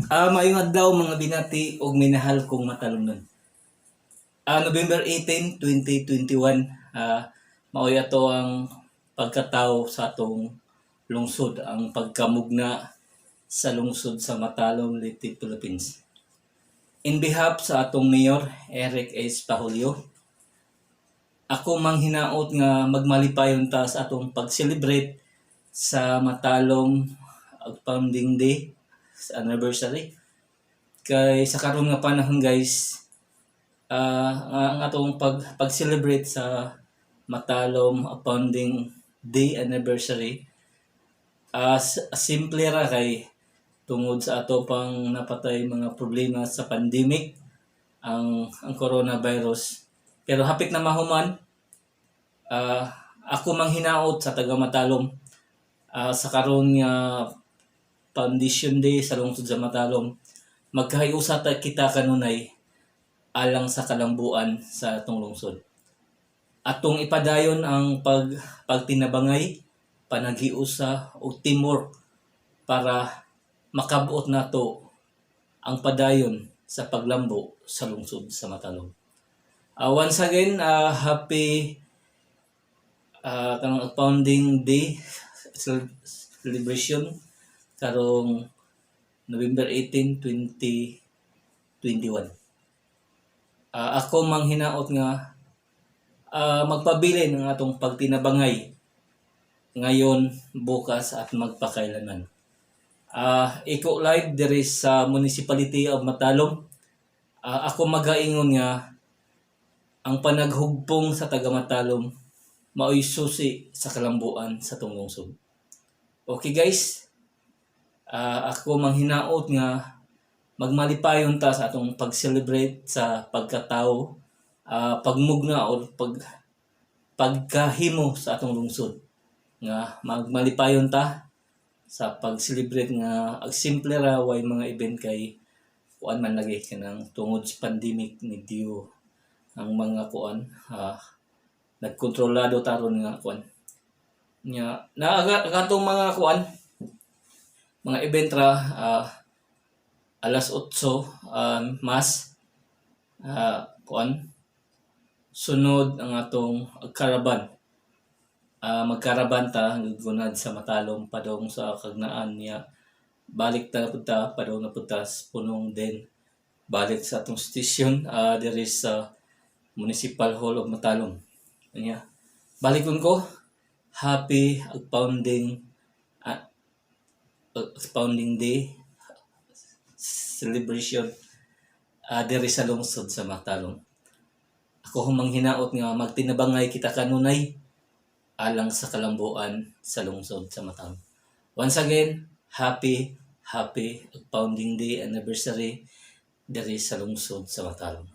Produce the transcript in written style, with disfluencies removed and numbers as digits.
Maayong adlaw, mga binati ug minahal kong Matalomnon. November 18, 2021, maoy ato ang pagkatawo sa atong lungsod, ang pagkamugna sa lungsod sa Matalom, Leyte, Philippines. In behalf sa atong Mayor, Eric S. Pahulyo, ako manghinaot nga magmalipayon ta sa atong pag-celebrate sa Matalom Founding Day sa anniversary. Kay sa karon nga panahon, guys, ang atong pag-celebrate sa Matalom Founding Day anniversary simple ra kay tungod sa ato pang napatay mga problema sa pandemic, ang coronavirus. Pero hapit na mahuman, ako manghinaot sa taga Matalom, sa karon nga Foundation Day sa lungsod sa Matalom, magkahiusa ta kita kanunay alang sa kalambuan sa atong lungsod. Atong ipadayon ang pagtinabangay, panaghiusa ug teamwork para makabuot nato ang padayon sa paglambo sa lungsod sa Matalom. Once again, happy kanang Founding Day celebration karong November 18, 2021. Ako manghinaot nga magpabilin ang atong pagtinabangay ngayon, bukas at magpakailanman. Iko live diri sa Municipality of Matalom. Ako magaingon nga ang panaghugpong sa taga Matalom maoy susi sa kalambuan sa atong lungsod. Okay guys, ako manghinaot nga magmalipayon ta sa atong pag-celebrate sa pagkatao, pagmugna or pagkahimo sa atong lungsod. Nga magmalipayon ta sa pag-celebrate nga ag simple ra, way mga event kay kuan man lagi kanang tungod sa pandemic, medyo ang mga kuan, nagkontrolado taron nga kuan nya naaga katong mga kuan mga event ra, alas 8 mas kuan sunod ang atong caravan. Magkaraban ta gunad sa Matalom padong sa Kagnaan niya, balik ta na punta padong na punta sa Punong, then balik sa atong station diri sa Municipal Hall of Matalom. Nya balikon ko, happy founding day celebration diri sa lungsod sa Matalom. Ako manghinaot nga magtinabangay kita kanunay alang sa kalambuan sa lungsod sa Matalom. Once again, happy happy Founding Day anniversary diri sa lungsod sa Matalom.